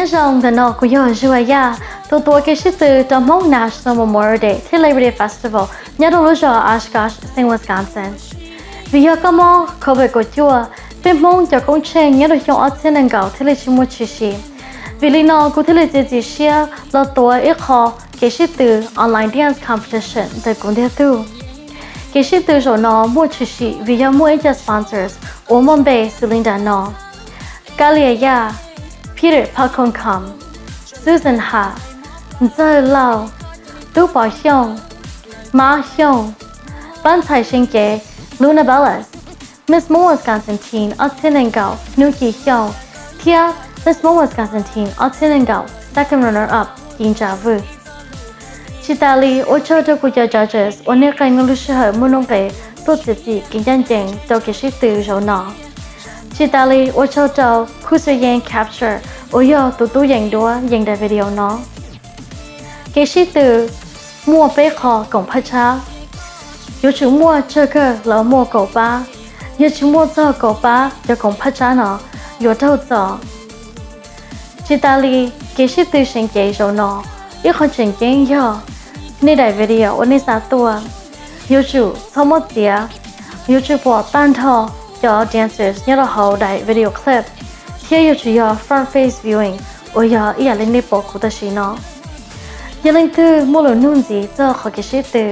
Nyob zoo, ntawm no kuv yog Zuag Yaj, tus tuav kev sib tw rau Hmoob National Memorial Day thiab Labor Day Festival nyob rau lub zos Oshkosh, xeev Wisconsin. Vim yog kab mob covid kaum cuaj, peb Hmoob cov koob tsheej nyob rau xyoo ob txhiab nees nkaum thiaj li tsis muaj tshwm sim. Vim li no kuv thiaj li txiav txim siab los tuav ib qho kev sib tw online dance competition ntawm kuv ntiag tug. Kev sib tw zaum no muaj tshwm sim vim yog muaj ib co sponsors uas muaj npe xws li nram no: Kab Lias Yaj, Peter Pha Khoom Kham, Susan Ham, Ntxawg Lauj, Tub Pov Xyooj, Mab Xyooj, Pab Ntxhais See Cev, Luna Bellas, Miss Hmoob Wisconsin Teen ob txhiab nees nkaum Hnub Ci Xyooj, thiab Miss Hmoob Wisconsin Teen ob txhiab nees nkaum second runner up Ci Ntsa Vwj. Tsis tas li, ua tsaug rau kuv cov judges uas nej qee lub sij hawm muaj nuj nqis tuaj txiav txim kev ncaj ncees rau kev sib tw zaum no. Tsis tas li, ua tsaug rau Khuj Xwm Yeej Capture uas yog tus tub yees duab yees daim video no. Kev sib tw muaj peb qho koom phaj tshab. Yuav tsum muaj tsawg kawg los muaj kaum pab. Yog tsis muaj txog kaum pab, cov koom phaj tshab no yuav raug txom. Tsis tas li, kev sib tw seev cev zaum no, ib qho tseem ceeb yog nej daim video uas nej xa tuaj yuav tsum txhob muab txiav, yuav tsum pom tag nrho cov dancers nyob rau hauv daim video clip, thiab yuav tsum yog front face viewing uas yog ib yam li nej pom kuv tam sim no. Yog leej twg muaj lus nug ntxiv txog qhov kev sib tw,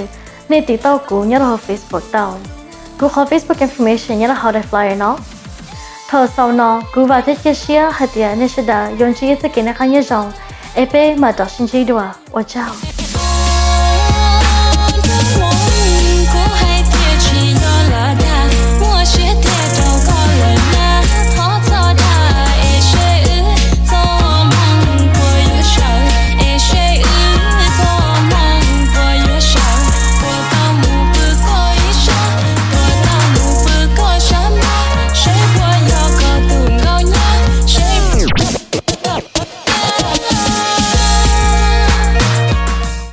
nej tiv tauj kuv nyob rau hauv Facebook tau. Kuv qhov Facebook information nyob rau hauv daim flyer no. Thaum xaus no, kuv vam thiab cia siab hais tias nej sawv daws yuav ntsib txoj kev noj qab nyob zoo, es peb mam rov sib ntsib dua. Ua tsaug.